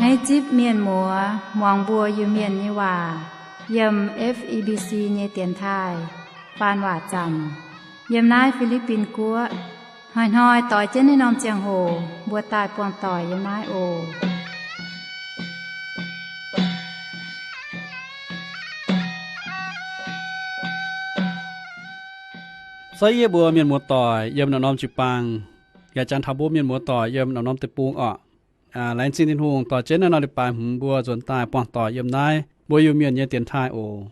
Hneiv zipv mienh muoz muangx mbuo Iu-Mienh nyei waac yiem F E B C nyei dienx taaih faan waac zanc yiem naaiv Fi^li^bin Guoqv. Hnoi-hnoi doix jienv naaiv norm ziangh hoc mbuo daaih buangh doic yiem naaiv oc. Saiv yie mbuo mienh muoz-doic yiem naaiv norm jiu-baang, yaac janx taux mbuo mienh muoz-doic yiem naaiv norm deic-bung orqc. Laengz zingh Tin-Hungh doix jienv naaiv norm leiz-baaix hmz mbuo nzuonx daaih buangh doic yiem naaiv mbuo Iu-Mienh nyei dienx taaih oc.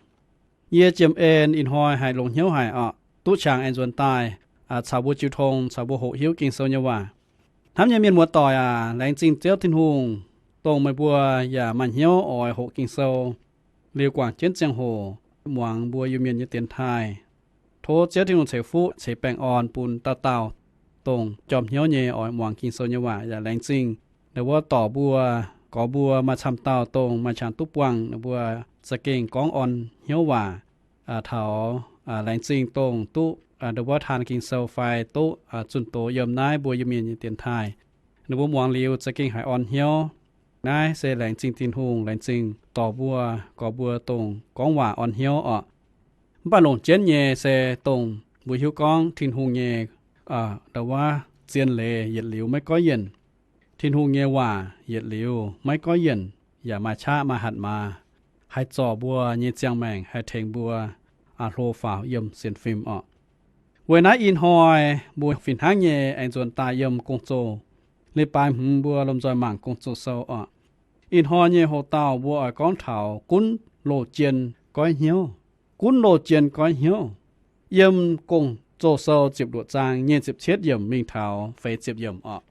Yie Jiem En ih hnoi haiz longx hnyouv haic orqc, duqv qangx aengx nzuonx daaih caux mbuo jiu tong caux mbuo hoqc hiuv Ging-Sou nyei waac. Hnamv nyei mienh muoz-doic aac, laengz zingh Ziouv Tin-Hungh, dongh meih mbuo yaac maaih hnyouv oix hoqc Ging-Sou liuz guangc jienv ziangh hoc muangx mbuo Iu-Mienh nyei dienx taaih. Tov Ziouv Tin-Hungh ceix fuqv ceix baengh orn bun dauh dauh dongh jorm hnyouv nyei oix muangx Ging-Sou nyei waac. Yaac laengz zingh ndau wuov dorc mbuo, gorx mbuo, maaih camv dauh dongh maaih qangx duqv buangh ninh mbuo za'gengh gorngv orn hnyouv waac taux. Laengz zingh dongh duqv ndau wuov taan Ging-Sou fai duqv zunh doz yiem naaiv mbuo Iu-Mienh nyei dienx taaih. Ninh mbuo muangx liuz za'gengh haiz orn hnyouv. Naaiv se laengz zingh Tin-Hungh, laengz zingh dorc mbuo, gorx mbuo dongh gorngv waac orn hnyouv orqc. Mv baac longc jienv nyei se dongh mbuo hiuv gorngv Tin-Hungh nyei ndau wuov zien leiz yietc liuz maiv goiv yienc. Tin-Hungh nyei waac yietc liuz maiv goiv yienc, yaac maaih qaqv maaih hatc maaz, haih zorc mbuo nyei ziangh maengc, haih tengx mbuo hlo faaux yiem sienx fim orqc. Weic naaiv ih hnoi mbuo fih hnangv nyei aengx nzuonx daaih yiem Gong-Zoh. Leiz-baaix hmz mbuo lomh nzoih mangc Gong-Zoh Sou orqc. Ih hnoi nyei hoc-dauh mbuo oix gorngv taux gunv loz-jien goiv hnyouv. Gunv loz-jien goiv hnyouv. Yiem Gong-Zoh Sou ziepc luoqc zaang nyei ziepc cietv yiemc mingh taux feix ziepc yiemc orqc.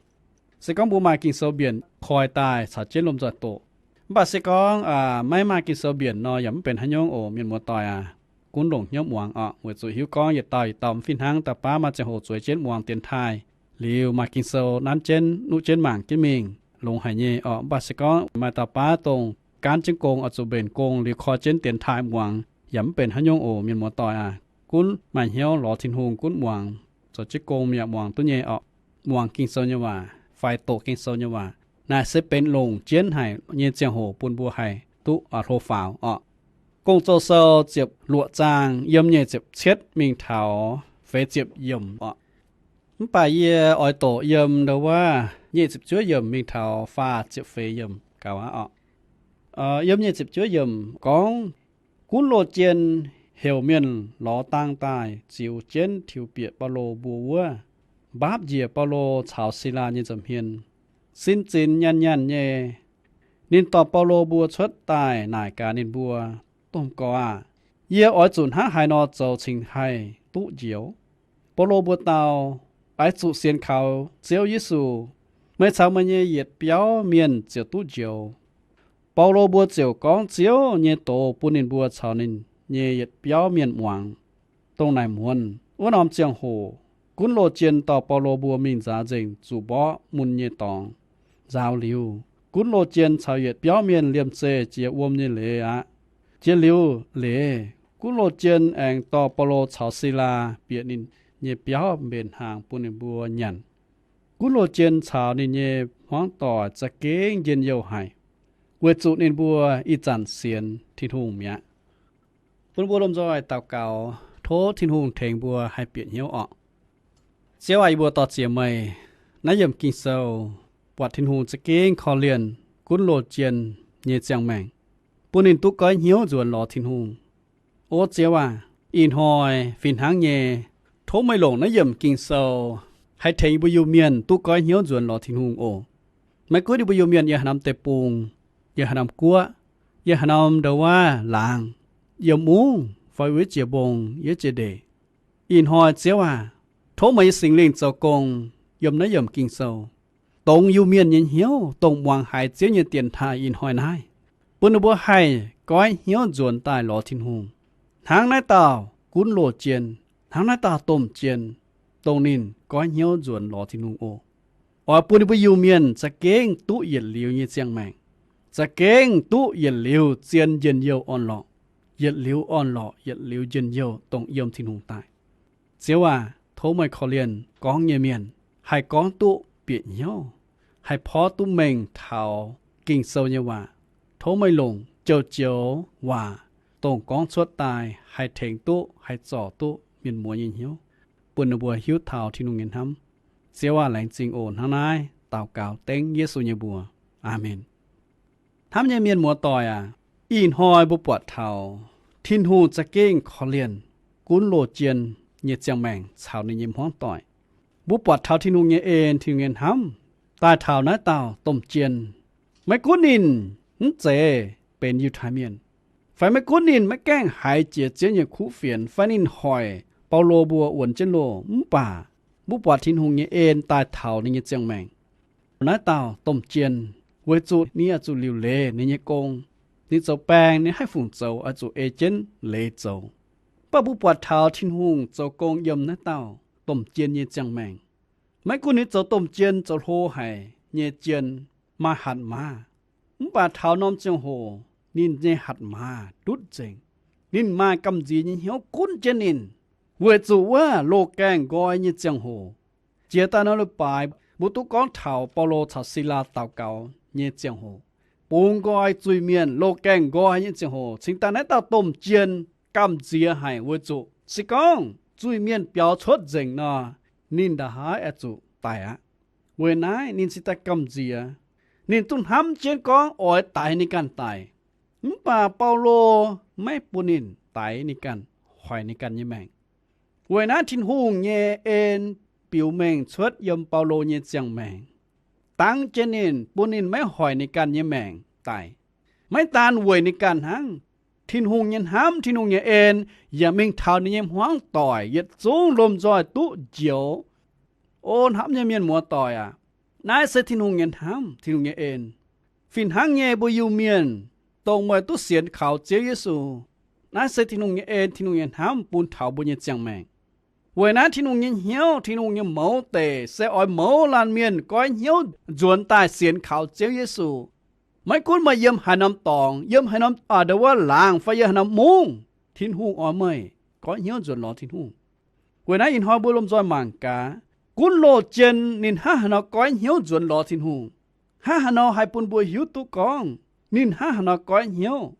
Se gorngv mbuo maaih Ging-Sou mbienc koi daaih caux jienv lomh nzoih doqc. Mv baac se gorngv maiv maaih Ging-Sou mbienc nor yaac mv benx haaix nyungc oc, mienh muoz-doic aac. Gunv longc hnyouv muangx orqc, weic zuqc hiuv gorngv yietc dauh yietc dauh mv fih hnangv daaih baav maaih ziangh hoc zueiz jienv muangx dienx taaih liuz maaih Ging-Sou nanv jienv nuqv jienv mangc jienv mingh longx haic nyei orqc. Mv baac se gorngv maaih dauh baav dongh gaanv jienv gong oix zuqc mbenc gong liuz koi jienv dienx taaih muangx yaac mv benx haaix nyungc oc, mienh muoz-doic aac. Gunv maaih hnyouv lorz Tin-Hungh gunv muangx, zoux jienv gong yaac muangx duqv nyei orqc. Muangx Ging-Sou nyei waac fai doqc Ging-Sou nyei waac naaic se benx longc jienv haic nyei ziangh hoc bun mbuo haih duqv hlo faaux orqc. Gong-Zoh Sou ziepc luoqc zaang yiem nyic ziepc cietv mingh taux feix ziepc yiemc orqc. Mv baac yie oix doqc yiem ndau wuov nyic ziepc juov yiemc mingh taux faah ziepc feix yiemc gauh aqv orqc. Yiem nyic ziepc juov yiemc gorngv, gunv loz-jien heuc mienh lorz dang daaih ziux jienv tiux bieqc Baulo mbuo wuov, mbaapv njiec Baulo caux Silaa nyei nza'hmien, sin zinx nyanh nyanh nyei. Ninh dorh Baulo mbuo cuotv daaih naaic gaax ninh mbuo, Domh gorx aah! Yie oix zuqc hnangv haaix nor zoux cingx haih duqv njoux? Baulo mbuo dau, Oix zuqc sienx kaux Ziouv Yesu, meih caux meih nyei yietc biauv mienh ziouc duqv njoux. Baulo mbuo ziouc gorngv Ziouv nyei doz bun ninh mbuo caux ninh nyei yietc biauv mienh muangx. Dongh naaic muonz wuov norm ziangh hoc, gunv loz-jien dorh Baulo mbuo mingh nzaaux nzengc zuqc mborqv mun nyei dorngx. Nzaaux liuz, gunv loz-jien caux yietc biauv mienh liemh zeih jiex wuom nyei leiz aqv. Jiex liuz leiz, gunv loz-jien aengx dorh Baulo caux Silaa bieqc ninh nyei biauv mbenc hnaangx bun ninh mbuo nyanc. Gunv loz-jien caux ninh nyei hmuangv doic za'gengh njien-youh haic, weic zuqc ninh mbuo ih zanc sienx Tin-Hungh mi'aqv. Bun mbuo lomh nzoih daux gaux, tov Tin-Hungh tengx mbuo haih bieqc hnyouv orqc. Ziouv aah, yie mbuo dor-ziec meih. Naaiv yiemc Ging-Sou buatc Tin-Hungh za'gengh korv-lienh gunv loz-jien nyei ziangh maengc, bun ninh duqv goiv hnyouv nzuonx lorz Tin-Hungh. O Ziouv aah, ih hnoi fih hnangv nyei, tov meih longc naaiv yiemc Ging-Sou haih tengx yie mbuo Iu-Mienh duqv goiv hnyouv nzuonx lorz Tin-Hungh oc. Maiv gunv yie mbuo Iu-Mienh yiem haaix norm deic-bung, yiem haaix norm guoqv, yiem haaix norm ndau wuov laangz, yiem mungv fai wuov jiex mbong, wuov jiex ndeic, ih hnoi Ziouv aah, tov meih nyei Singx Lingh zoux gong yiem naaiv yiemc Ging-Sou, dongz Iu-Mienh nyei hnyouv, dongh muangx haiz Ziouv nyei dienx taaih ih hnoi naaiv, bun ninh mbuo haih goiv hnyouv nzuonx daaih lorz Tin-Hungh, hnangv naaiv dauh gunv loz-jien, hnangv naaiv dauh domh jien, dongh ninh goiv hnyouv nzuonx lorz Tin-Hungh oc. Oix bun ninh mbuo Iu-Mienh za'gengh duqv yietc liuz nyei ziangh maengc, za'gengh duqv yietc liuz zien njien-youh orn-lorqc, yietc liuz orn-lorqc, yietc liuz njien-youh dongh yiem Tin-Hungh daaih. Ziouv aah, tov meih korv-lienh gorngv nyei mienh haih gorngv duqv bieqc hnyouv, haih porv duqv mengh taux Ging-Sou nyei waac. Tov meih longc joux-joux waac, dongh gorngv cuotv daaih haih tengx duqv, haih zorc duqv mienh muoz nyei hnyouv, bun ninh mbuo hiuv taux Tin-Hungh nyei hnamv. Ziouv aah! Laengz zingh oc. Hnangv naaiv daux gaux dengv Yesu nyei mbuox. Aamen. Hnamv nyei mienh muoz-doic aac, ih hnoi mbuo buatc taux Tin-Hungh za'gengh korv-lienh gunv loz-jien nyei ziangh maengc caux ninh nyei hmuangv doic. Mbuo buatc taux Tin-Hungh nyei en, Tin-Hungh nyei hnamv daaih taux naaiv dauh domh jien. Maiv gunv ninh mv zeiz benx Yiutai Mienh, fai maiv gunv ninh maiv gaengh haiz jiex Ziouv nyei kuv fienx, fai ninh hoic Baulo mbuo wuonx jienv loh, mv baac mbuo buatc Tin-Hungh nyei en daaih taux ninh nyei ziangh maengc. Naaiv dauh domh jien, weic zuqc ninh oix zuqc liuc leiz ninh nyei gong. Ninh zoux baeng, ninh haih fungc zoux, oix zuqc ei jienv leiz zoux. Mv baac mbuo buatc taux Tin-Hungh zoux gong yiem naaiv dauh domh jien nyei ziangh maengc. Maiv gunv ninh zoux domh jien, zoux hlo haic nyei jien, maaih hatc maaz, mv baac taux norm ziangh hoc ninh nyei hatc maaz ndutv nzengc. Ninh maaih gamh nziex nyei hnyouv gunv jienv ninh, weic zuqc wuov loz-gaengh nqoi nyei ziangh hoc. Jiex daaih nor leiz-baaix mbuo duqv gorngv taux Baulo caux Silaa daux gaux nyei ziangh hoc, bungx nqoi zuiz-mienh, loz-gaengh nqoi nyei ziangh hoc, cingx daaih naaiv dauh domh jien gamh nziex haic, weic zuqc se gorngv zuiz-mienh biaux cuotv nzengc nor, ninh ndaaih haaix oix zuqc daic aqv. Weic naaiv ninh cingx daaih gamh nziex. Ninh duqv hnamv jienv gorngv oix daix ninh ganh daic. Mv baac Baulo maiv bun ninh daix ninh ganh, hoic ninh ganh nyei maengc. Weic naaiv Tin-Hungh nyei en biux mengh cuotv yiem Baulo nyei ziangh maengc, dangv jienv ninh, bun ninh maiv hoic ninh ganh nyei maengc daic. Maiv daan weic ninh ganh hnangv, Tin-Hungh nyei hnamv, Tin-Hungh nyei en yaac mingh taux ninh nyei hmuangv doic yietc zungv lomh nzoih duqv njoux. O hnamv nyei mienh muoz-doic aac, naaiv se Tin-Hungh nyei hnamv, Tin-Hungh nyei en. Fih hnangv nyei, mbuo Iu-Mienh, dongh meih duqv sienx kaux Ziouv Yesu, naaiv se Tin-Hungh nyei en, Tin-Hungh nyei hnamv bun taux mbuo nyei ziangh maengc. Weic naaiv Tin-Hungh nyei hnyouv, Tin-Hungh nyei mouz deic se oix mouz laanh mienh goiv hnyouv nzuonx daaih sienx kaux Ziouv Yesu. Maiv gunv meih yiem haaix norm dorngx, yiem haaix norm, aa, ndo wuov laangz fai yiem haaix norm mungv, Tin-Hungh oix meih goiv hnyouv nzuonx lorz Tin-Hungh. Weic naaiv ih hnoi mbuo lomh nzoih mangc gaax, gunv loz-jien ninh hnangv haaix nor goiv hnyouv nzuonx lorz Tin-Hungh, hnangv haaix nor haih bun mbuo hiuv duqv gorngv ninh hnangv haaix nor goiv hnyouv.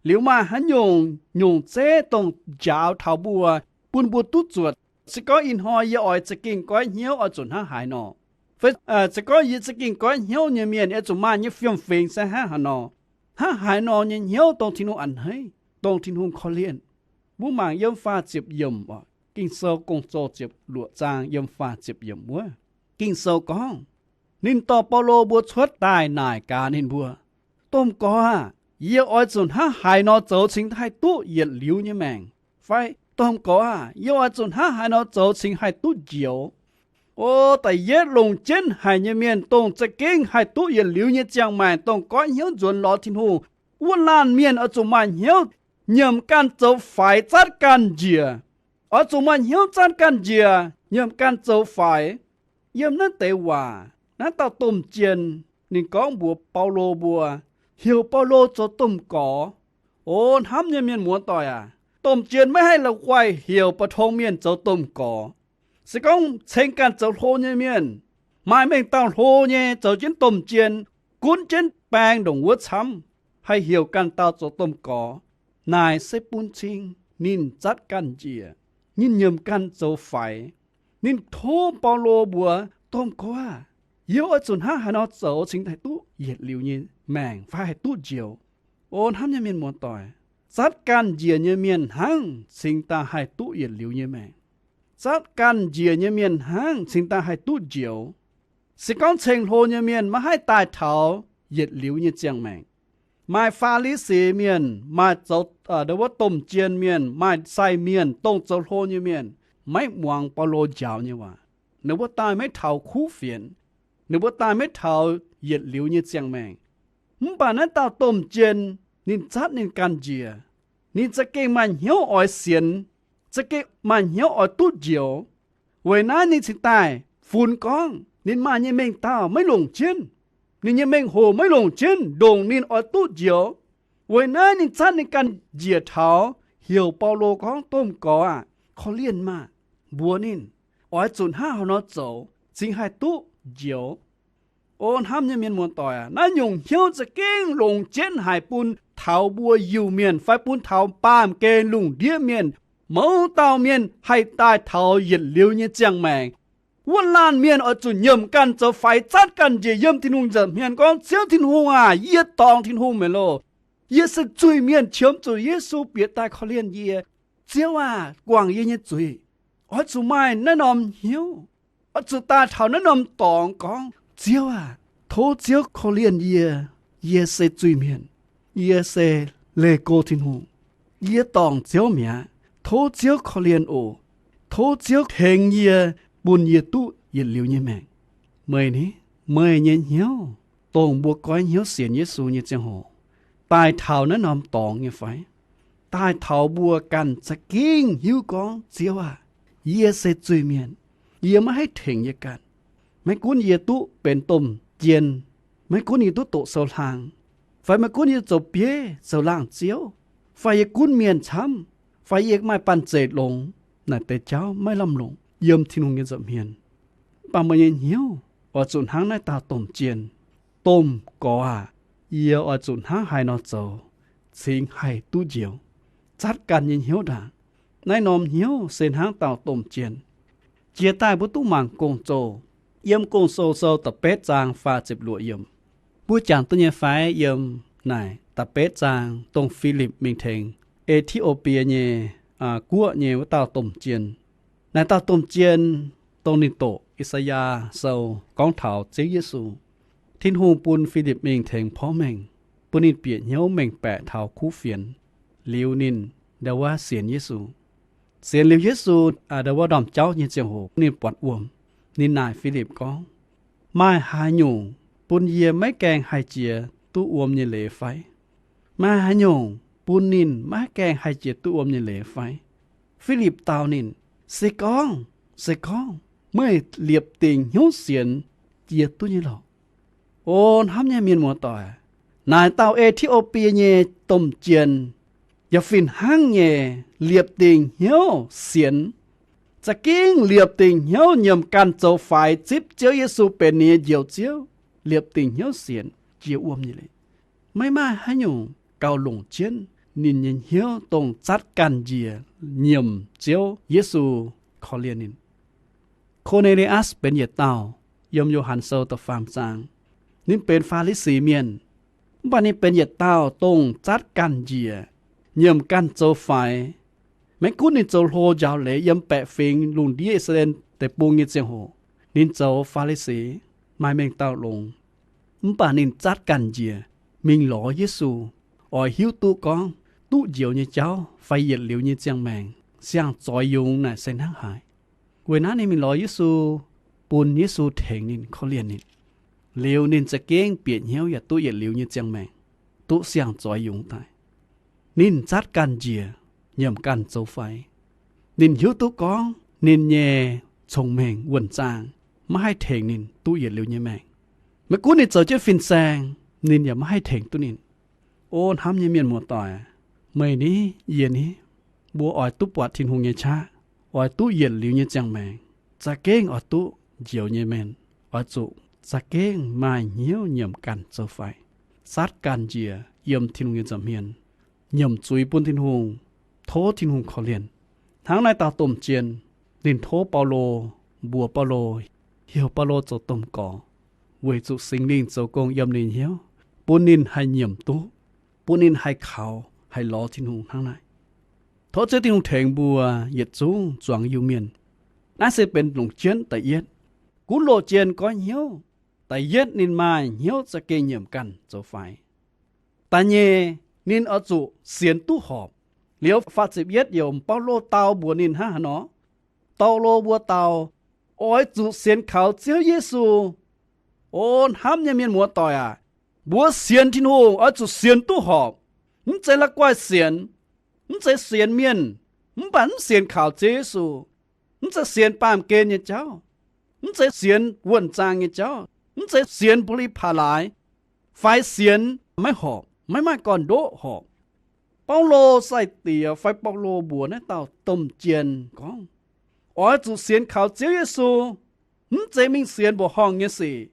Liuz maaih haaix nyungc nyungc zeiv dongh njaaux taux mbuo, bun mbuo duqv zuotc. Se gorngv ih hnoi yie oix za'gengh goiv hnyouv oix zuqc hnangv haaix nor, fai se gorngv yie za'gengh goiv hnyouv nyei mienh oix zuqc maaih nyei fiem-fingx se hnangv haaix nor, hnangv haaix nor nyei hnyouv dongh Tin-Hungh a'hneiv, dongh Tin-Hungh korv-lienh. Mbuo mangc yiem faah ziepc yiemc, Ging-Sou Gong-Zoh ziepc luoqc zaang yiem faah ziepc yiemc wuov, Ging-Sou gorngv, ninh dorh Baulo mbuo cuotv daaih naaic gaax ninh mbuo, Domh Gorx aah! Yie oix zuqc hnangv haaix nor zoux cingx haih duqv yietc liuz nyei maengc? Fai Domh Gorx aah! Yie oix zuqc hnangv haaix nor zoux cingx haih duqv njoux? O, da'yietv longc jienv haic nyei mienh dongh za'gengh haih duqv yietc liuz nyei ziangh maengc, dongh goiv hnyouv nzuonx lorz Tin-Hungh, wuov laanh mienh oix zuqc maaih hnyouv nyiemc ganh zoux faix, zatv ganh njiec. Oix zuqc maaih hnyouv zatv ganh njiec, nyiemc ganh zoux faix. Yiem naaiv deix waac, naaiv dauh domh jien ninh gorngv mbuox Baulo mbuo, heuc Baulo zoux domh gorx. O hnamv nyei mienh muoz-doic aac, domh jien maiv haih la'guaih heuc mbu'ndongx mienh zoux domh gorx. Se gorngv ceng ganh zoux hlo nyei mienh, maaih mengh dauh hlo nyei zoux jienv domh jien, gunv jienv baeng ndongc wuov camv, haih heuc ganh dauh zoux domh gorx, naaic se bun cing ninh zatv ganh njiec, ninh nyiemc ganh zoux faix. Ninh tov Baulo mbuox, Domh Gorx aah! Yie oix zuqc hnangv haaix nor zoux cingx haih duqv yietc liuz nyei maengc fai haih duqv njoux? O hnamv nyei mienh muoz-doic, zatv ganh njiec nyei mienh hnangv cingx daaih haih duqv yietc liuz nyei maengc. Zatv ganh njiec nyei mienh hnangv cingx daaih haih duqv njoux. Se gorngv ceng-hlo nyei mienh maiv haih daaih taux yietc liuz nyei ziangh maengc. Maaih Faa^li^si Mienh, maaih zoux, aa, ndo wuov domh jien mienh, maaih sai mienh, dongh zoux hlo nyei mienh, maiv muangx Baulo njaaux nyei waac. Ninh mbuo daaih maiv taux kuv fienx. Ninh mbuo daaih maiv taux yietc liuz nyei ziangh maengc. Mv baac naaiv dauh domh jien, ninh zatv ninh ganh njiec. Ninh za'gengh maaih hnyouv oix sienx, za'gengh maaih hnyouv oix duqv njoux. Weic naaiv ninh cingx daaih funx gorngv ninh maaih nyei mengh dauh maiv longc jienv, ninh nyei mengh hoc maiv longc jienv ndongc ninh oix duqv njoux. Weic naaiv ninh zatv ninh ganh njiec taux, heuc Baulo gorngv, Domh Gorx aah! Korv-lienh maah! Mbuox ninh, oix zuqc hnangv haaix nor zoux cingx haih duqv njoux. O hnamv nyei mienh muoz-doic aac, naaiv nyungc hnyouv za'gengh longc jienv haic bun taux mbuo Iu-Mienh fai bun taux baamh gen lungh ndiev mienh. Mouz dauh mienh haih daaih taux yietc liuz nyei ziangh maengc. Wuov laanh mienh oix zuqc nyiemc ganh zoux faix, zatv ganh njiec yiem Tin-Hungh nza'hmien gorngv, Ziouv Tin-Hungh aac, yie dorngc Tin-Hungh meih loh. Yie se zuiz-mienh, qiemx zuqc Yesu bieqc daaih korv-lienh yie. Ziouv aah, guangc yie nyei zuiz. Oix zuqc maaih naaiv norm hnyouv, oix zuqc daaih taux naaiv norm dorngx gorngv, Ziouv aah, tov Ziouv korv-lienh yie. Yie se zuiz-mienh. Yie se leih go Tin-Hungh. Yie dorngc Ziouv mi'aqv. Tov Ziouv korv-lienh oc. Tov Ziouv tengx yie, bun yie duqv yietc liuz nyei maengc. Meih ni, meih nyei hnyouv, dongh mbuo goiv hnyouv sienx Yesu nyei ziangh hoc, daaih taux naaiv norm dorngx nyei fai? Daaih taux mbuo ganh za'gengh hiuv gorngv, Ziouv aah, yie se zuiz-mienh. Yie maiv haih tengx yie ganh. Maiv gunv yie duqv benx domh jien, maiv gunv yie duqv doqc sou-hlaang, fai maiv gunv yie zoux bieiv zoux laangh ziouv, fai yie gunv mienh camv, fai yie maaih banh zeic longx, naaic deix jauv maiv lamh longc yiem Tin-Hungh nyei nza'hmien. Mv baac meih nyei hnyouv oix zuqc hnangv naaiv dauh domh jien. Domh Gorx aah, yie oix zuqc hnangv haaix nor zoux, cingx haih duqv njoux? Zatv ganh nyei hnyouv ndaangc. Naaiv norm hnyouv se hnangv dauh domh jien. Jiex daaih mbuo duqv mangc Gong-Zoh. Yiem Gong-Zoh sou da'betv zaang faah ziepc luoqc yiemc. Mbuo jangx duqv nyei fai? Yiem naaic da'betv zaang dongh Filipc mingh tengx E^ti^o^bie nyei guoqv nyei wuov dauh domh jien. Naaic dauh domh jien, dongh ninh doqc I^saa^yaa Sou gorngv taux Ziouv Yesu. Tin-Hungh bun Filipc mingh tengx porv mengh, bun ninh bieqc hnyouv mengh baeqc taux kuv fienx, liuz ninh ndau wuov sienx Yesu. Sienx liuz Yesu, ndau wuov ndorm jauv nyei ziangh hoc ninh buatc wuom. Ninh naaic Filipc gorngv, Maaih haaix nyungc bun yie maiv gaengh haih jiex duqv wuom nyei leiz fai? Maaih haaix nyungc bun ninh maiv gaengh haih jiex duqv wuom nyei leiz fai? Filipc dau ninh, Se gorngv, se gorngv meih liepc dingc hnyouv sienx, jiex duqv nyei lorqc. O hnamv nyei mienh muoz-doic, naaic dauh E^ti^o^bie nyei domh jien yaac fih hnangv nyei liepc dingc hnyouv sienx, za'gengh liepc dingc hnyouv nyiemc ganh zoux faix zipv Ziouv Yesu benx ninh nyei Njoux Ziouv, liepc dingc hnyouv sienx jiex wuom nyei leiz. Maiv maaih haaix nyungc gauh longc jienv ninh nyei hnyouv dongh zatv ganh njiec nyiemc Ziouv Yesu korv-lienh ninh. Ko^ne^li^atc benx yietc dauh, yiem Yo^han Sou da'faam zaang. Ninh benx Faa^li^si Mienh, mv baac ninh benx yietc dauh dongh zatv ganh njiec, nyiemc ganh zoux faix. Maiv gunv ninh zoux hlo njaaux leiz yiem baeqc fingx lungh ndiev I^saa^laa^en Deic-Bung nyei ziangh hoc, ninh zoux Faa^li^si, maaih mengh dauh longx. Mv baac ninh zatv ganh njiec mingh lorz Yesu, oix hiuv duqv gorngv duqv njoux nyei jauv fai yietc liuz nyei ziangh maengc, siang-zoix yungz naaic se hnangv haaix. Weic naaiv ninh mingh lorz Yesu, bun Yesu tengx ninh, korv-lienh ninh. Liuz ninh za'gengh bieqc hnyouv yaac duqv yietc liuz nyei ziangh maengc, duqv siang-zoix yungz daaih. Ninh zatv ganh njiec, nyiemc ganh zoux faix. Ninh hiuv duqv gorngv ninh nyei cong-mengh wuonh zaang maiv haih tengx ninh duqv yietc liuz nyei maengc. Maiv gunv ninh zoux jienv fin-saeng, ninh yaac maiv haih tengx duqv ninh. O hnamv nyei mienh muoz-doic, meih ni, yie ni, mbuo oix duqv buatc Tin-Hungh nyei qaqv, oix duqv yietc liuz nyei ziangh maengc, za'gengh oix duqv njoux nyei mienh, oix zuqc za'gengh maaih hnyouv nyiemc ganh zoux faix, zatv ganh njiec yiem Tin-Hungh nyei nza'hmien, nyiemc zuiz bun Tin-Hungh, tov Tin-Hungh korv-lienh. Hnangv naaiv dauh domh jien, ninh tov Baulo, mbuox Baulo, heuc Baulo zoux domh gorx, weic zuqc Singx Lingh zoux gong yiem ninh hnyouv, bun ninh haih nyiemc duqv, bun ninh haih kaux, haih lorz Tin-Hungh hnangv naaiv. Tov Ziouv Tin-Hungh tengx mbuo yietc zungv zuangx Iu-Mienh. Naaiv se benx longc jienv da'yietv. Gunv loz jien goiv hnyouv, da'yietv ninh maaih hnyouv za'gengh nyiemc ganh zoux faix. Da'nyeic, ninh oix zuqc sienx duqv horpc. Liuz faah ziepc yietv youc Baulo dau mbuox ninh hnangv haaix nor? Baulo mbuo dau, oix zuqc sienx kaux Ziouv Yesu. O hnamv nyei mienh muoz-doic aac, mbuo sienx Tin-Hungh oix zuqc sienx duqv horpc. Mv zeiz la'guaih sienx, mv zeiz sienx mienh, mv baac mv sienx kaux Ziouv Yesu. Mv zeiz sienx baamh gen nyei jauv, mv zeiz sienx wuonh zaang nyei jauv, mv zeiz sienx buli paalaaix, fai sienx maiv horpc, maiv maaih gorn-ndoqv horpc. Baulo sai-diex fai Baulo mbuox naaiv dauh domh jien gorngv, oix zuqc sienx kaux Ziouv Yesu, mv zeiz mingh sienx mbuoqc horngh nyei sic.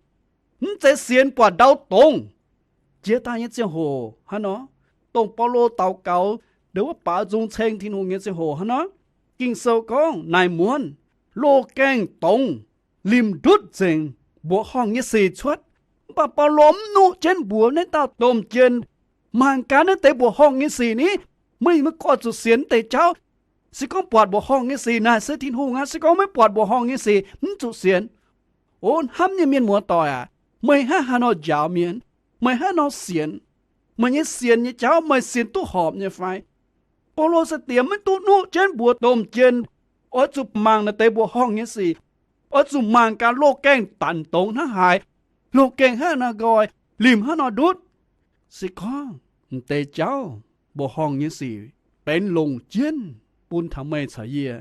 Mv zeiz sienx buatc ndau dongz. Jiex daaih nyei ziangh hoc hnangv nor, dongh Baulo daux gaux ndongc wuov baaux nzung ceng Tin-Hungh nyei ziangh hoc hnangv nor, Ging-Sou gorngv naaic muonz loz-gaengh dongz, limc ndutv nzengc mbuoqc horngh nyei sic cuotv. Mv baac Baulo mv nuqv jienv mbuox naaiv dauh domh jien, mangc gaax naaiv deix mbuoqc horngh nyei sic ni. Meih maiv gorngv zuqc sienx naaiv deix jauv. Se gorngv buatc mbuoqc horngh nyei sic, naaic se Tin-Hungh aqv. Se gorngv maiv buatc mbuoqc horngh nyei sic, mv zuqc sienx. O hnamv nyei mienh muoz-doic aac, meih hnangv haaix nor njaaux mienh? Meih hnangv nor sienx? Meih nyei sienx nyei jauv meih sienx duqv horpc nyei fai? Baulo sai-diex maiv duqv nuqv jienv mbuox domh jien, oix zuqc mangc naaiv deix mbuoqc horngh nyei sic. Oix zuqc mangc gaax loz-gaengh danc dongz hnangv haaix, loz-gaengh hnangv nor nqoi, limc hnangv nor ndutv. Se gorngv m'deix jauv mbuoqc horngh nyei sic benx longc jienv bun taux meih caux yie,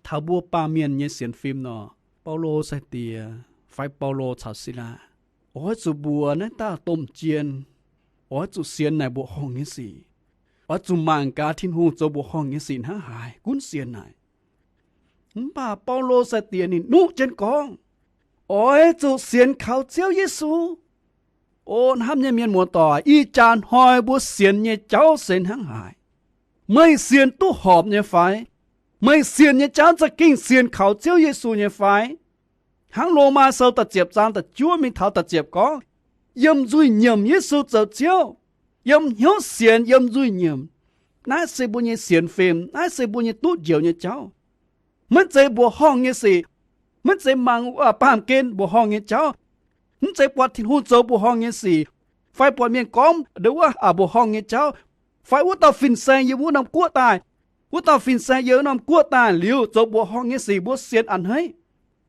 taux mbuo baamh mienh nyei sienx fim nor, Baulo sai-diex fai Baulo caux Silaa, oix zuqc mbuox naaiv dauh domh jien, oix zuqc sienx naaic mbuoqc horngh nyei sic. Oix zuqc mangc gaax Tin-Hungh zoux mbuoqc horngh nyei sic hnangv haaix gunv sienx naaic. Mv baac Baulo sai-diex ninh nuqv jienv gorngv, oix zuqc sienx kaux Ziouv Yesu. O hnamv nyei mienh muoz-doic, ih jaax hnoi mbuo sienx nyei jauv se hnangv haaix? Meih sienx duqv horpc nyei fai? Meih sienx nyei jauv za'gengh sienx kaux Ziouv Yesu nyei fai? Hnangv Lomaa Sou da'ziepc zaang da'juov mingh taux da'ziepc gorngv, yiem nzuih nyiemc Yesu zoux Ziouv, yiem hnyouv sienx, yiem nzuih nyiemc. Naaiv se mbuo nyei sienx fim, naaiv se mbuo nyei duqv njoux nyei jauv. Maiv zeiz mbuoqc horngh nyei sic, maiv zeiz mangc baamh gen mbuoqc horngh nyei jauv, mv zeiz buatc Tin-Hungh zoux mbuoqc horngh nyei sic, fai buatc mienh gorngv ndongc wuov mbuoqc horngh nyei jauv, fai wuov dauh fin-saeng yiem wuov norm guoqv daaih, wuov dauh fin-saeng yiem wuov norm guoqv daaih liuz zoux mbuoqc horngh nyei sic mbuo sienx a'hneiv.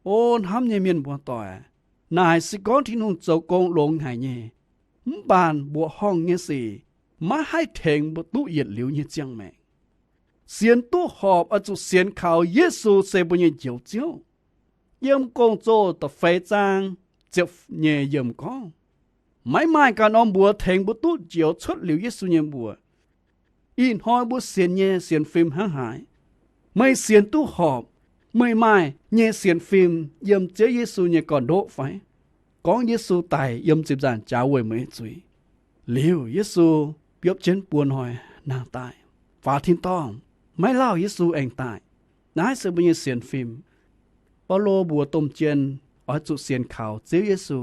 O hnamv nyei mienh muoz-doic, naaic se gorngv Tin-Hungh zoux gong longx haic nyei. Mv baac mbuoqc horngh nyei sic maiv haih tengx mbuo duqv yietc liuz nyei ziangh maengc. Sienx duqv horpc oix zuqc sienx kaux Yesu se mbuo nyei Njoux Ziouv. Yiem Gong-Zoh da'feix zaang ziepc nyeic yiemc gorngv, maiv maaih ganh norm mbuox tengx mbuo duqv njoux cuotv liuz Yesu nyei mbuox. Ih hnoi mbuo sienx nyei sienx fim hnangv haaix? Meih sienx duqv horpc, meih maaih nyei sienx fim yiem Ziouv Yesu nyei gorn-ndoqv fai? Gorngv Yesu daic yiem ziepc nzaangc jaax weic meih nyei zuiz. Liuz Yesu biopv jienv buo hnoi nangh daaih, faaux tin-dorngh, maiv lauh Yesu aengx daaih. Naaiv se mbuo nyei sienx fim. Baulo mbuox domh jien oix zuqc sienx kaux Ziouv Yesu,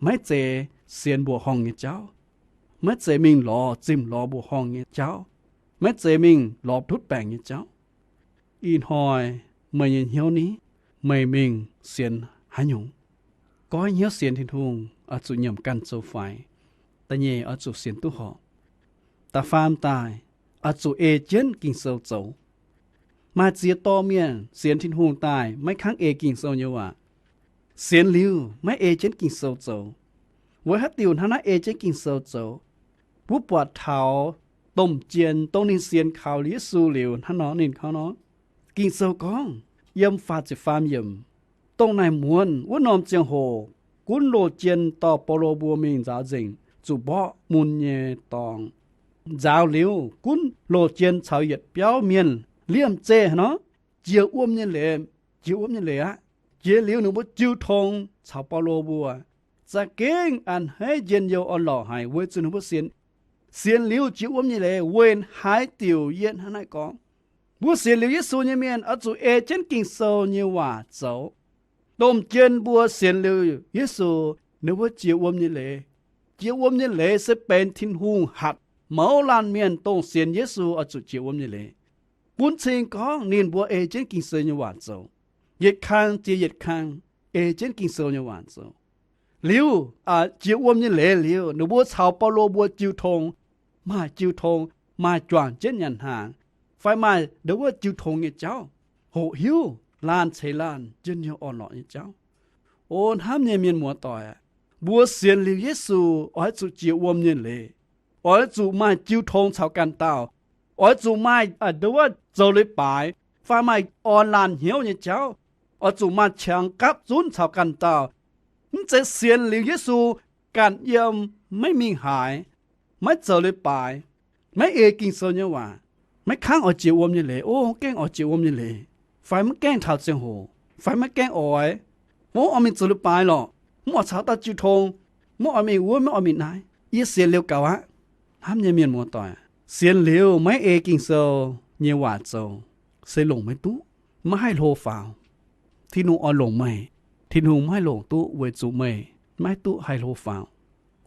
maiv zeiz sienx mbuoqc horngh nyei jauv, maiv zeiz mingh lorz zimh lorz mbuoqc horngh nyei jauv, maiv zeiz mingh lorz ndutv baengc nyei jauv. Ih hnoi meih nyei hnyouv ni, meih mingh sienx haaix nyungc? Goiv hnyouv sienx Tin-Hungh oix zuqc nyiemc ganh zoux faix. Da'nyeic, oix zuqc sienx duqv horpc. Da'faam daaih, oix zuqc ei jienv Ging-Sou zoux. Maaih ziex dorh mienh sienx Tin-Hungh daaih maiv kangv ei Ging-Sou nyei waac. Sienx liuz maiv ei jienv Ging-Sou zoux. Weic haaix diuc hnangv naaiv ei jienv Ging-Sou zoux? Mbuo buatc taux domh jien dongh ninh sienx kaux Yesu liuz hnangv nor ninh gorngv nor, Ging-Sou gorngv yiem faah ziepc faam yiemc, dongh naaic muonz wuov norm ziangh hoc gunv loz-jien dorh Baulo mbuo mingh nzaaux nzengc zuqc mborqv mun nyei dorngx. Nzaaux liuz gunv loz-jien caux yietc biauv mienh liemh zeih haaix nor, jiex wuom nyei leiz, jiex wuom nyei leiz aqv. Jiex liuz ninh mbuo jiu tong caux Baulo mbuo, za'gengh a'hneiv njien-youh orn-lorqc haic weic zuqc ninh mbuo sienx. Sienx liuz jiex wuom nyei leiz weic haaix diuc yie hnangv naaiv gorngv, mbuo sienx liuz Yesu nyei mienh oix zuqc ei jienv Ging-Sou nyei waac zoux. Domh jien mbuo sienx liuz Yesu, ninh mbuo jiex wuom nyei leiz. Jiex wuom nyei leiz se benx Tin-Hungh hatc mouz laanh mienh dongh sienx Yesu oix zuqc jiex wuom nyei leiz. Bun cing gorngv ninh mbuo ei jienv Ging-Sou nyei waac zoux. Yietc kang jiex yietc kang ei jienv Ging-Sou nyei waac zoux. Liuz, jiex wuom nyei leiz liuz, ninh mbuo caux Baulo mbuo jiu tong, maaih jiu tong, maaih juangc jienv nyanc hnaangx, fai maaih ndongc wuov jiu tong nyei jauv, hoqc hiuv laanh ceix laanh njien-youh orn-lorqc nyei jauv. O hnamv nyei mienh muoz-doic aac, mbuo sienx liuz Yesu oix zuqc jiex wuom nyei leiz, oix zuqc maaih jiu tong caux ganh dauh, oix zuqc maaih ndongc wuov zoux leiz-baaix fai maaih orn laanh hnyouv nyei jauv, oix zuqc maaih qangx gapv zunv caux ganh dauh. Mv zeiz sienx liuz Yesu ganh yiem maiv mingh haaix, maiv zoux leiz-baaix, maiv ei Ging-Sou nyei waac, maiv kangv oix jiex wuom nyei leiz, o, gaengh oix jiex wuom nyei leiz, fai maiv gaengh taux ziangh hoc, fai maiv gaengh oix, o, oix mingh zoux leiz-baaix lorqc. Mv oix caux dauh jiu tong, mv oix mingh wuov, mv oix mingh naaiv. Yie sienx liuz gaux aqv. Hnamv nyei mienh muoz-doic, sienx liuz maiv ei Ging-Sou nyei waac zoux, se longc maiv duqv, maiv haih hlo faaux. Tin-Hungh oix longc meih, Tin-Hungh maiv haih longc duqv weic zuqc meih maiv duqv haih hlo faaux.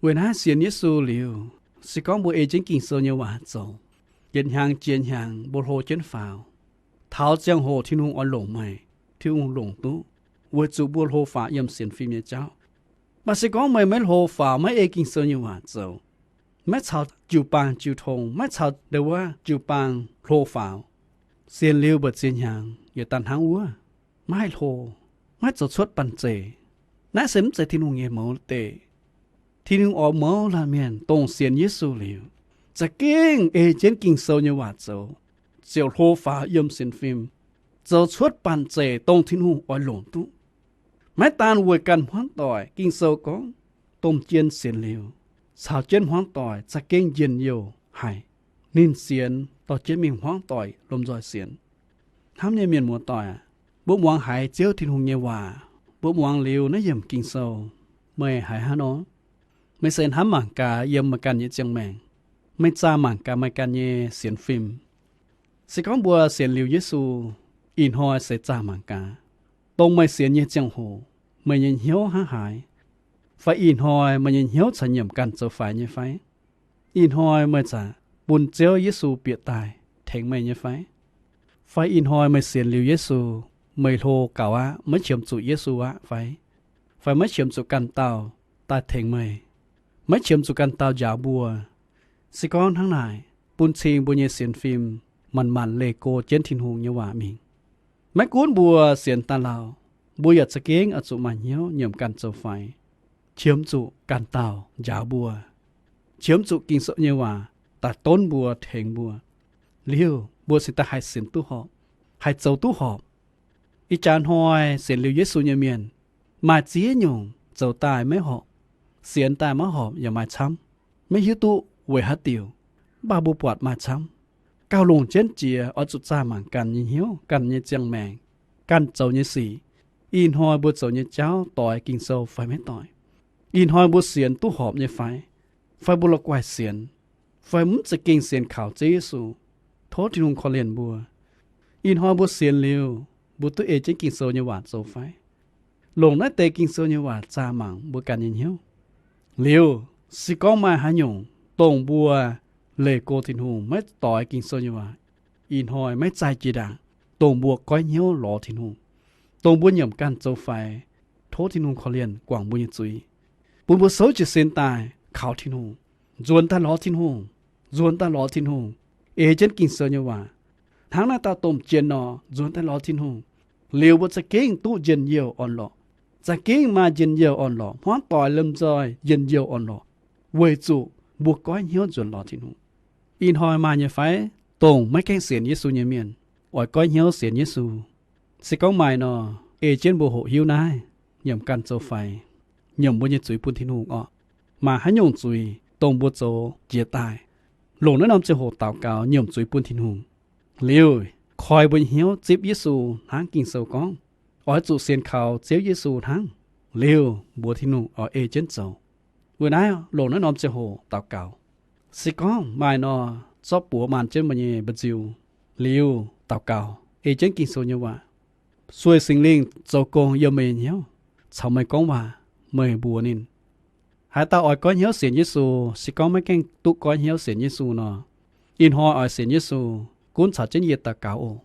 Weic naaiv sienx Yesu liuz, se gorngv mbuo ei jienv Ging-Sou nyei waac zoux, yietc hnyangx jiex hnyangx mbuo hlo jienv faaux. Taux ziangh hoc Tin-Hungh oix longc meih, Tin-Hungh longc duqv, weic zuqc mbuo hlo faaux yiem sienx fim nyei jauv. Mv baac se gorngv meih maiv hlo faaux, maiv ei Ging-Sou nyei waac zoux, maiv caux jiu-baang jiu tong, maiv caux ndau wuov jiu-baang hlo faaux, sienx liuz mbu'ziex hnyangx yietc daaih hnangv wuov, maiv haih hlo, maiv zoux cuotv banh zeic. Naaiv se mv zeiz Tin-Hungh nyei mouz deix. Tin-Hungh oix mouz laanh mienh dongh sienx Yesu liuz, za'gengh ei jienv Ging-Sou nyei waac zoux, ziouc hlo faaux yiem sienx fim, zoux cuotv banh zeic dongh Tin-Hungh oix longc duqv. Maiv daan weic ganh hmuangv doic, Ging-Sou gorngv, domh jien sienx liuz, caux jienv hmuangv doic za'gengh njien-youh haic. Ninh sienx dorh jienv mingh hmuangv doic lomh nzoih sienx. Hnamv nyei mienh muoz-doic aac, mbuo muangx haiz Ziouv Tin-Hungh nyei waac, mbuo muangx liuz naaiv yiemc Ging-Sou, meih haiz hnangv nor? Meih se hnamv mangc gaax yiem meih ganh nyei ziangh maengc, meih zaah mangc gaax meih ganh nyei sienx fim. Se gorngv mbuo sienx liuz Yesu, ih hnoi seix zaah mangc gaax, dongh meih sienx nyei ziangh hoc, meih nyei hnyouv hnangv haaix? Fai ih hnoi meih nyei hnyouv caux nyiemc ganh zoux faix nyei fai? Ih hnoi meih zaqc bun Ziouv Yesu bieqc daaih tengx meih nyei fai? Fai ih hnoi meih sienx liuz Yesu, meih hlo gaux aqv, maiv qiemx zuqc Yesu aqv fai? Fai maiv qiemx zuqc ganh dauh daaih tengx meih, maiv qiemx zuqc ganh dauh njaaux mbuo? Se gorngv hnangv naaic, bun cing mbuo nyei sienx fim manc-manc leih go jienv Tin-Hungh nyei waac mingh. Maiv gunv mbuo sienx daaih lauh, mbuo yaac za'gengh oix zuqc maaih hnyouv nyiemc ganh zoux faix, qiemx zuqc ganh dauh njaaux mbuo, qiemx zuqc Ging-Sou nyei waac daaih donv mbuo, tengx mbuo. Liuz mbuo cingx daaih haih sienx duqv horpc, haih zoux duqv horpc. Ih jaax hnoi sienx liuz Yesu nyei mienh, maaih ziex nyungc zoux daaih maiv horpc, sienx daaih maiv horpc yaac maaih camv. Maiv hiuv duqv weic haaix diuc, mv baac mbuo buatc maaih camv. Gauh longc jienv jiex oix zuqc zaah mangc ganh nyei hnyouv, ganh nyei ziangh maengc, ganh zoux nyei sic. Ih hnoi mbuo zoux nyei jauv doix Ging-Sou fai maiv doix? Ih hnoi mbuo sienx duqv horpc nyei fai? Fai mbuo la'guaih sienx? Fai mv za'gengh sienx kaux Ziouv Yesu? Tov Tin-Hungh korv-lienh mbuo. Ih hnoi mbuo sienx liuz, mbuo duqv ei jienv Ging-Sou nyei waac zoux fai? Longc naaiv deix Ging-Sou nyei waac zaah mangc mbuo ganh nyei hnyouv. Liuz, se gorngv maaih haaix nyungc dongh mbuo leih go Tin-Hungh maiv doix Ging-Sou nyei waac, ih hnoi maiv zaih jiex ndaangc, dongh mbuo goiv hnyouv lorz Tin-Hungh, dongh mbuo nyiemc ganh zoux faix, tov Tin-Hungh korv-lienh guangc mbuo nyei zuiz, bun mbuo souv jiez sin daaih kaux Tin-Hungh, nzuonx daaih lorz Tin-Hungh, nzuonx daaih lorz Tin-Hungh, ei jienv Ging-Sou nyei waac. Hnangv naaiv dauh domh jien nor, nzuonx daaih lorz Tin-Hungh, liuz mbuo za'gengh duqv njien-youh orn-lorqc. Za'gengh maaih njien-youh orn-lorqc, hmuangv doic lomh nzoih njien-youh orn-lorqc, weic zuqc mbuo goiv hnyouv nzuonx lorz Tin-Hungh. Ih hnoi maaih nyei fai, dongh maiv gaengh sienx Yesu nyei mienh, oix goiv hnyouv sienx Yesu? Se gorngv maaih nor, ei jienv mbuo hoqc hiuv naaiv, nyiemc ganh zoux faix, nyiemc mbuo nyei zuiz bun Tin-Hungh orqc. Maaih haaix nyungc zuiz dongh mbuo zoux jiex daaih, longc naaiv norm ziangh hoc daux gaux nyiemc zuiz bun Tin-Hungh. Liuz, koi mbuo nyei hnyouv zipv Yesu hnangv Ging-Sou gorngv, oix zuqc sienx kaux Ziouv Yesu hnangv, liuz mbuox Tin-Hungh oix ei jienv zoux. Weic naaiv longc naaiv norm ziangh hoc daux gaux. Se gorngv maaih nor, zorqv buoz maanz jienv meih nyei mba'nziu, liuz daux gaux ei jienv Ging-Sou nyei waac. Sueih Singx Lingh zoux gong yiem meih nyei hnyouv, caux meih gorngv waac, meih mbuox ninh. Haaix dauh oix goiv hnyouv sienx Yesu, se gorngv maiv gaengh duqv goiv hnyouv sienx Yesu nor, ih hnoi oix sienx Yesu, gunv caux jienv yie daux gaux oc.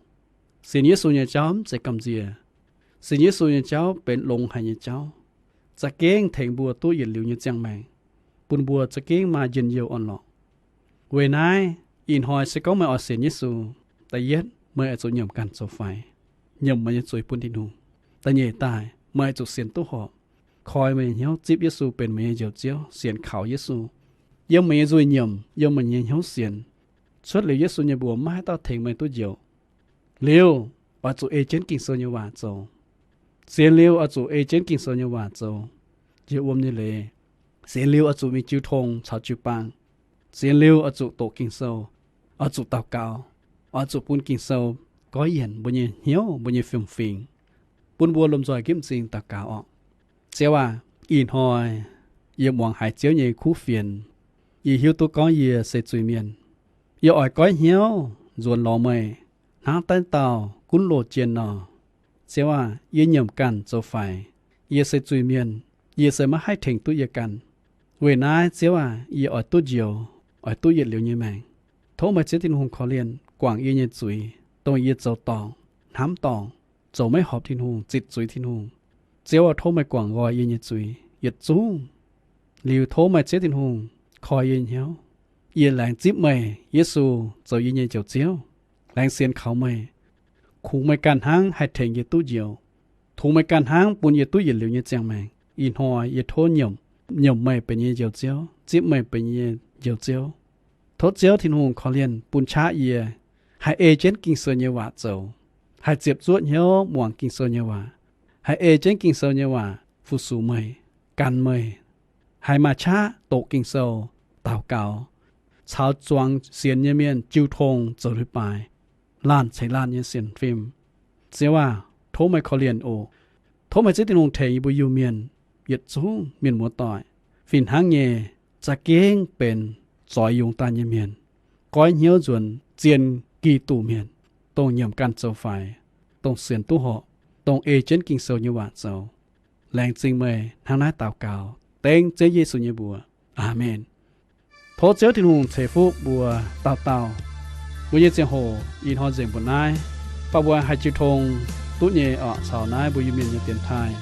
Sienx Yesu nyei jauv mv zeiz gamh nziex. Sienx Yesu nyei jauv benx longx haic nyei jauv, za'gengh tengx mbuo duqv yietc liuz nyei ziangh maengc, bun mbuo za'gengh maaih njien-youh orn-lorqc. Weic naaiv, ih hnoi se gorngv meih oix sienx Yesu, da'yietv meih oix zuqc nyiemc ganh zoux faix, nyiemc meih nyei zuiz bun Tin-Hungh. Da'nyeic daaih meih oix zuqc sienx duqv horpc, koi meih nyei hnyouv zipv Yesu benx meih nyei Njoux Ziouv, sienx kaux Yesu, yiem meih nyei nzuih nyiemc, yiem meih nyei hnyouv sienx, cuotv liuz Yesu nyei mbuox maiv haaix dauh tengx meih duqv njoux. Liuz, oix zuqc ei jienv Ging-Sou nyei waac zoux. Sienx liuz oix zuqc ei jienv Ging-Sou nyei waac zoux, njiec wuom nyei leiz. Sienx liuz oix zuqc mingh jiu tong caux jiu-baang. Sienx liuz oix zuqc doqc Ging-Sou, oix zuqc daux gaux, oix zuqc bun Ging-Sou goiv yienc mbuo nyei hnyouv, mbuo nyei fiem-fingx, bun mbuo lomh nzoih nqipv m'zing daux gaux orqc. Ziouv aac, Ih hnoi yie muangx haiz Ziouv nyei kuv fienx, yie hiuv duqv gorngv yie se zuiz-mienh. Yie oix goiv hnyouv nzuonx lorz meih hnangv daaih dauh gunv loz-jien nor. Ziouv aah, yie nyiemc ganh zoux faix. Yie se zuiz-mienh. Yie se maiv haih tengx duqv yie ganh. Weic naaiv Ziouv aah, yie oix duqv njoux, oix duqv yietc liuz nyei maengc. Tov meih Ziouv Tin-Hungh korv-lienh guangc yie nyei zuiz, dongh yie zoux dorngc, hnamv dorngc, zoux maiv horpc Tin-Hungh, zitc zuiz Tin-Hungh. Ziouv aah, tov meih guangc nqoi yie nyei zuiz yietc zungv. Liuz tov meih Ziouv Tin-Hungh koi yie hnyouv. Yie laengz zipv meih, Yesu, zoux yie nyei Njoux Ziouv. Laengz sienx kaux meih, kungx meih ganh hnangv haih tengx yie duqv njoux. Kungx meih ganh hnangv bun yie duqv yietc liuz nyei ziangh maengc. Ih hnoi yie tov nyiemc, nyiemc meih benx yie nyei Njoux Ziouv, zipv meih benx yie nyei Njoux Ziouv. Tov Ziouv Tin-Hungh korv-lienh bun qaqv yie haih ei jienv Ging-Sou nyei waac zoux, haih ziepc zuoqv hnyouv muangx Ging-Sou nyei waac, haih ei jienv Ging-Sou nyei waac fu-sux meih, gan meih, haiz maaih qaqv doqc Ging-Sou, daux gaux, caux zuangx sienx nyei mienh jiu tong zoux leiz-baaix, laanh ceix laanh nyei sienx fim. Ziouv aah, tov meih korv-lienh oc. Tov meih Ziouv Tin-Hungh tengx yie mbuo Iu-Mienh yietc zungv mienh muoz-doic fih hnangv nyei za'gengh benx zoix yungz daaih nyei mienh, goiv hnyouv nzuonx zien Giduc mienh, dongh nyiemc ganh zoux faix, dongh sienx duqv horpc, dongh ei jienv Ging-Sou nyei waac zoux. Laengz zingh meih hnangv naaiv daux gaux dengv Ziouv Yesu nyei mbuox. Aamen. Tov Ziouv Tin-Hungh ceix fuqv mbuo dauh dauh. Mbuo nyei ziangh hoc ih hnoi nzengc mbuo naaiv, baac mbuo haih jiu tong duqv nyei orqc, caux naaiv mbuo Iu-Mienh nyei dienx taaih.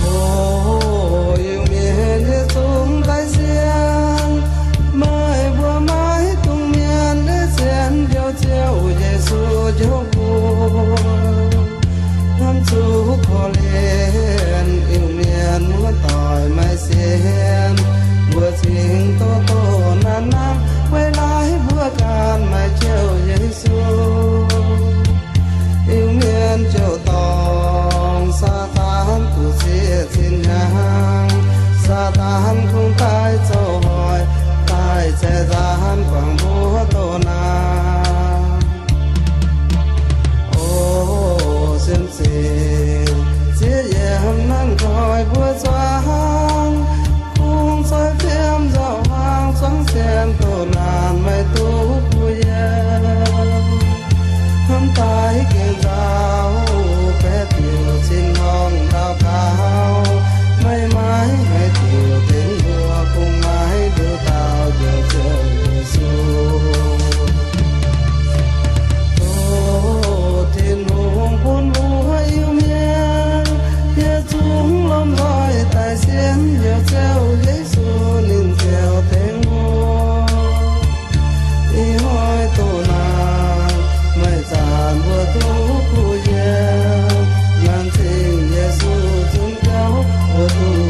O Iu-Mienh yietc zungv daaih sienx, meih mbuo maiv dungx mienv nyei sienx njoux Ziouv Yesu njoux mbuo. Hnamv zuqc korv-lienh Iu-Mienh muoz-doic maaih sienx, mbuo cingx doh doh naanc naanc weic laaix mbuo ganh maaih Ziouv Yesu. Iu-Mienh ziouc dorngc Saadaan duqv zieqc zinh hnyangx. Saadaan kungx daaih zoux hoic, daaih zaeqv nzaanx guangc mbuo doh naanc. O sienx ziex yiem naaiv nqoi mbuo zuangx, kungx zoih fiem nzauh hmuangx zuangx sienx doh naanc maiv duqv kuh yiem. Hnamv daaih gengh nzauh baeqc diuc cin-hngorngh ndau gaux, maiv maaih haaix diuc tengx mbuo kungx maiv nduqc dauh njoux Ziouv Yesu. Tov Tin-Hungh bun mbuo Iu-Mienh yietc zungv lomh nzoih daaih sienx njoux Ziouv Yesu, ninh ziouc tengx mbuo. Ih hnoi doh naanc, maaih zanc mbuo duqv kuh yiem, laengz zingh Yesu zunc jauv mbuo duqv